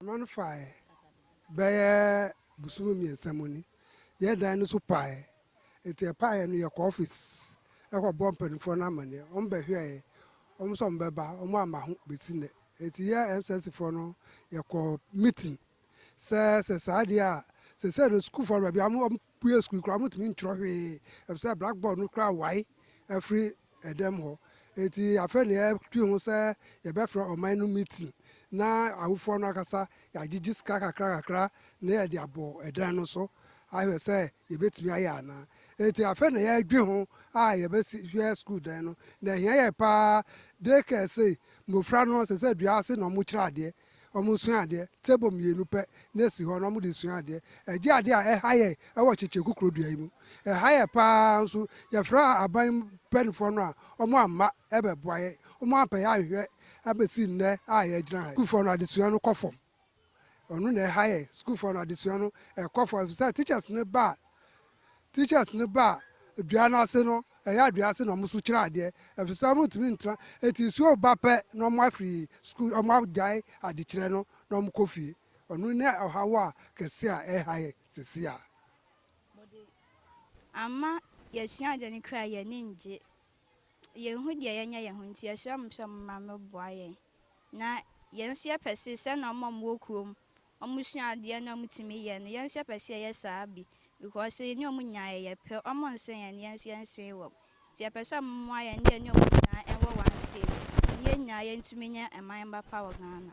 Mframa no faeɛ bɛyɛ bosome 3 mu ni. Yɛn dan no so paeɛ. Nti ɛpaeɛ no, yɛkɔ office ɛkɔbɔ mpanimfoɔ no amanneɛ. Wɔn bɛhwɛeɛ. Wɔn nso wɔn bɛba, wɔn amma ho bɛsi nnɛ. Nti yɛ MCC foɔ no, yɛkɔ meeting sɛ saa deɛ a, sɛ no sukuufoɔ no, baabi a wɔn bue sukuu koraa, wɔntumi ntwerɛ hwee ɛfisɛ blackboard no koraa wae afiri ɛdɛm hɔ. Nti afei na yɛtwi ho sɛ yɛbɛfrɛ ɔman no meeting na awofoɔ no akasa, yɛagyegye sika kakra kakra na yɛde abɔ ɛdan no so ahwɛ sɛ yɛbɛtumi ayɛ anaa. Nti afei na yɛdwe ho a yɛbɛsi hwɛ sukuu dan no, na ɛhia yɛ paa. Daycare sei, mmɔfra no sɛ dua ase na ɔmo kyerɛ adeɛ, ɔmo sua adeɛ. Table mmienu pɛ na esi hɔ na ɔmo de sua adeɛ. Ɛgye adeɛ a ɛha yɛ ɛwɔ Kyekyeku kurodua yi mu, ɛha yɛ paa nso. Yɛfrɛ aban mpanimfoɔ no a, ɔmo amma ɛbɛboa yɛ, ɔmo ampɛ yɛ ahwehwɛ abɛsi nnɛ a yɛgyina ha. Sukuufoɔ no adesua no kɔ fam, ɔno na ɛha yɛ. Sukuufoɔ no adesua no ɛkɔ fam sɛ teachers no ba a, dua no ase no, ɛyɛ adua ase na ɔmo nso kyerɛ adeɛ ɛfiri sɛ ɔmo ntumi ntena. Eti nsuo ba pɛ na ɔmo afiri sukuu, ɔmo agyae adekyerɛ no na ɔmo kɔ fie. Ɔno ne ɔhaw a kɛse a ɛha yɛ sisi a. Ama yɛsua ade no koraa, yɛne ngye yɛnhu deɛ yɛnyɛ yɛn ho. Nti yɛsrɛ mo sɛ ɔmo mmɛboa yɛn, na yɛn nso yɛpɛ se sɛna ɔmo a ɔmo wɔ kurom ɔmo sua adeɛ na ɔmo tumi yɛ no, yɛn nso yɛpɛ sɛ yɛyɛ saa bi, because yɛne ɔmo nyinaa yɛyɛ pɛ. Ɔmo nsen yɛn, yɛn nso yɛnsen wɔn. Nti yɛpɛ sɛ ɔmo mmoa yɛn ne yɛne ɔmo nyinaa ɛwɔ one stage, ne yɛn nyinaa yɛntumi nyɛ ɛman ba pa wɔ Ghana.